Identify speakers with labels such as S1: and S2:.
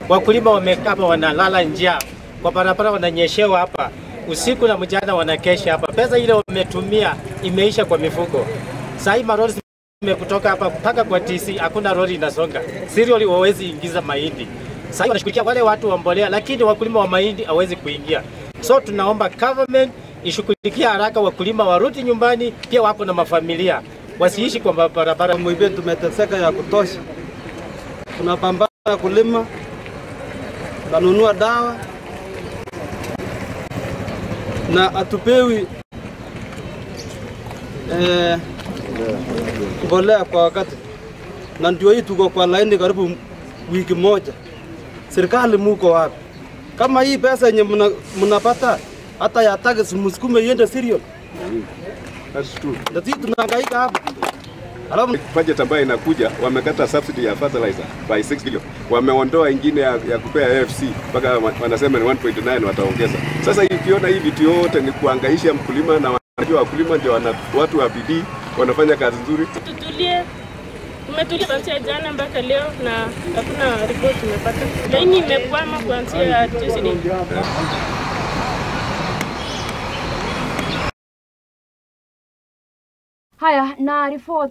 S1: Wakulima wamekaa hapa wanalala njaa kwa barabara, wananyeshewa hapa usiku na mchana, wanakesha hapa. Pesa ile wametumia imeisha kwa mifuko. Sasa hii maroli kutoka hapa mpaka kwa TC hakuna lori inasonga. Cereal hawezi ingiza mahindi. Sasa wanashughulikia wale watu wa mbolea, lakini wakulima wa mahindi hawezi kuingia. So tunaomba government ishughulikie haraka, wakulima warudi nyumbani, pia wako na mafamilia, wasiishi kwa barabara.
S2: Mwibe tumeteseka ya kutosha. Tunapambana kulima, tunanunua dawa na atupewi mbolea kwa wakati, na ndio hii tuko kwa laini karibu wiki moja. Serikali muko wapi? Kama hii pesa yenye mnapata hata ya tax msukume iende cereal.
S3: That's true.
S2: Na sisi tunahangaika hapa. Alafu
S3: budget ambayo inakuja wamekata subsidy ya fertilizer by 6 billion. Wameondoa ingine ya kupea AFC mpaka wanasema ni 1.9 wataongeza. Sasa ukiona hii vitu yote ni kuangaisha mkulima, na wanajua wakulima ndio watu wa bidii, wanafanya kazi nzuri.
S4: Tutulie. Tumetulia kuanzia jana mpaka leo na hakuna report tumepata. Laini imekwama kuanzia Tuesday.
S5: Haya, na report